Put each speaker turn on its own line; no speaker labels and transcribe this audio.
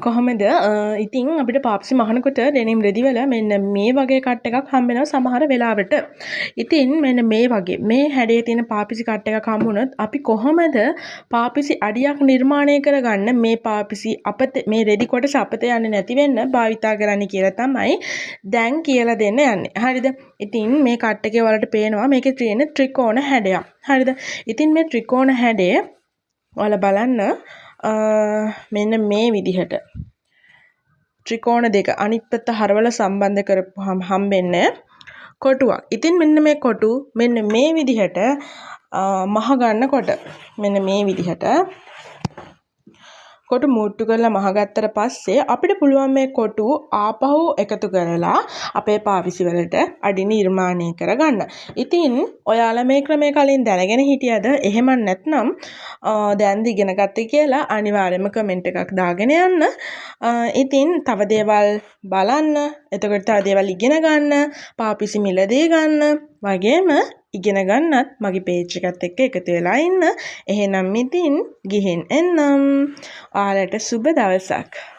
කොහොමද? ඉතින් අපිට පාපිසි මහනකොට ඩෙනිම් රෙදි වල මෙන්න මේ වගේ කට් එකක් හම්බ වෙනවා සමහර වෙලාවට. ඉතින් මෙන්න මේ වගේ මේ හැඩයේ තියෙන පාපිසි කට් එකක් හම්බුනොත් අපි කොහොමද පාපිසි අඩියක් නිර්මාණය කරගන්න මේ පාපිසි අපත මේ රෙදි කොටස අපත යන්නේ නැති වෙන්න භාවිතා කරන්නේ කියලා තමයි දැන් කියලා දෙන්න යන්නේ. හරිද? ඉතින් මේ කට් එකේ ඔයාලට පේනවා මේකේ තියෙන ත්‍රිකෝණ හැඩයක්. හරිද? ඉතින් මේ ත්‍රිකෝණ හැඩය ඔයාලා බලන්න මෙන්න මේ විදිහට ත්‍රිකෝණ දෙක අනිත් පැත්ත හරවලා සම්බන්ධ කරපුවාම හම්බෙන්නේ කොටුවක්. ඉතින් මෙන්න මේ කොටු මෙන්න මේ විදිහට මහ ගන්නකොට මෙන්න මේ විදිහට කොටු මූට්ටු කරලා මහගත්තට පස්සේ අපිට පුළුවන් මේ කොටු ආපහු එකතු කරලා අපේ පාවිසි වලට අඩි නිර්මාණය කරගන්න. ඉතින් ඔයාලා මේ ක්‍රමය කලින් දැනගෙන හිටියද? එහෙම නැත්නම් දැන්ද ඉගෙන ගත්තේ කියලා අනිවාර්යයෙන්ම කමෙන්ට් එකක් දාගෙන යන්න. ඉතින් තව දේවල් බලන්න, එතකොට තව දේවල් ඉගෙන ගන්න, පාපිසි මිලදී ගන්න වගේම ඉගෙන ගන්නත් මගේ පේජ් එකත් එක්ක එකතු වෙලා ඉන්න. එහෙනම් ඉතින් ගිහින් එන්නම්. ඔයාලට සුබ දවසක්.